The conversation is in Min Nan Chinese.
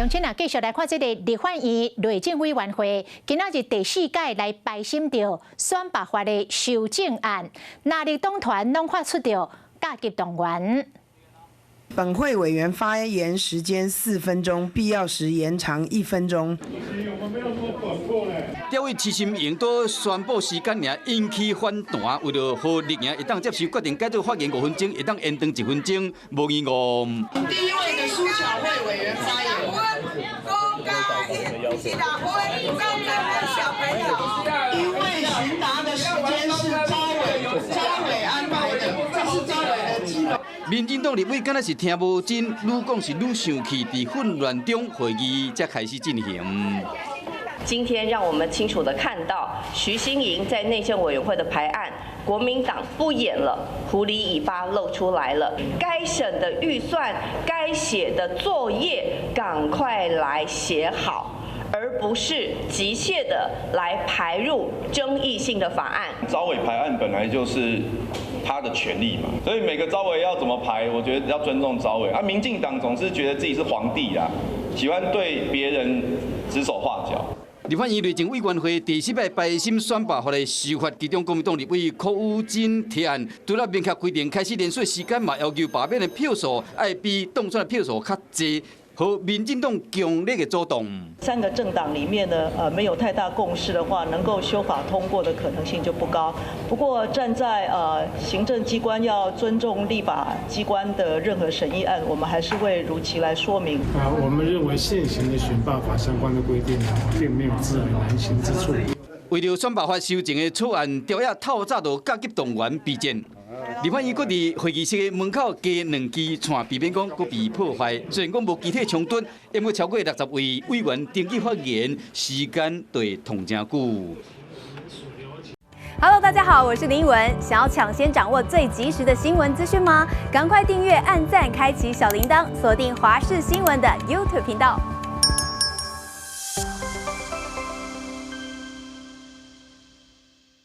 鄉親啊，繼續來看這个立法院內政委員會，今仔日第四擺來排審著選罷法的修正案，藍綠黨團攏發出著加急動員。本會委員發言時間4分鐘，必要時延長1分鐘。調委徐心瑩都宣布時間爾引起反彈，為著予綠營會當接受，決定改做發言5分鐘，會當延長1分鐘，無意誤。第一位的蘇巧慧委員發言。小朋友，因為詢答的時間是召委安排的，這是召委的基本。民進黨立委敢若是聽無真，愈講是愈生氣，佇混亂中會議才開始進行。今天讓我們清楚的看到，徐欣瑩在內政委員會的排案，國民黨不演了，狐狸尾巴露出來了。該審的預算，該寫的作業，趕快來寫好，而不是急切的來排入爭議性的法案。召委排案本來就是他的權利嘛，所以每個召委要怎麼排，我覺得要尊重召委。啊，民進黨總是覺得自己是皇帝啊，喜歡對別人指手畫腳。立法院內政委員會第四擺排審選罷法的修法，其中國民黨立委柯宇珍提案，除了明確規定開始連續時間嘛，要求罷免的票數愛比當選的票數較濟，予民進黨強烈的阻擋。三個政黨裡面呢，沒有太大共識的話，能夠修法通過的可能性就不高。不過站在行政機關要尊重立法機關的任何審議案，我們還是會如期來說明。啊，我們認為現行的選罷法相關的規定呢，並沒有窒礙難行之處。為著選罷法修正的草案，朝野透早就加急動員備戰。立法院閣佇會議室的門口加兩支掣，避免講閣被破壞。雖然講無機體衝突，毋過超過60位委員登記發言，時間會拖誠久。 Hello，大家好，我是林文。想要搶先掌握最及時的新聞資訊嗎？趕快訂閱、按讚、開啟小鈴鐺，鎖定華視新聞的 YouTube 頻道。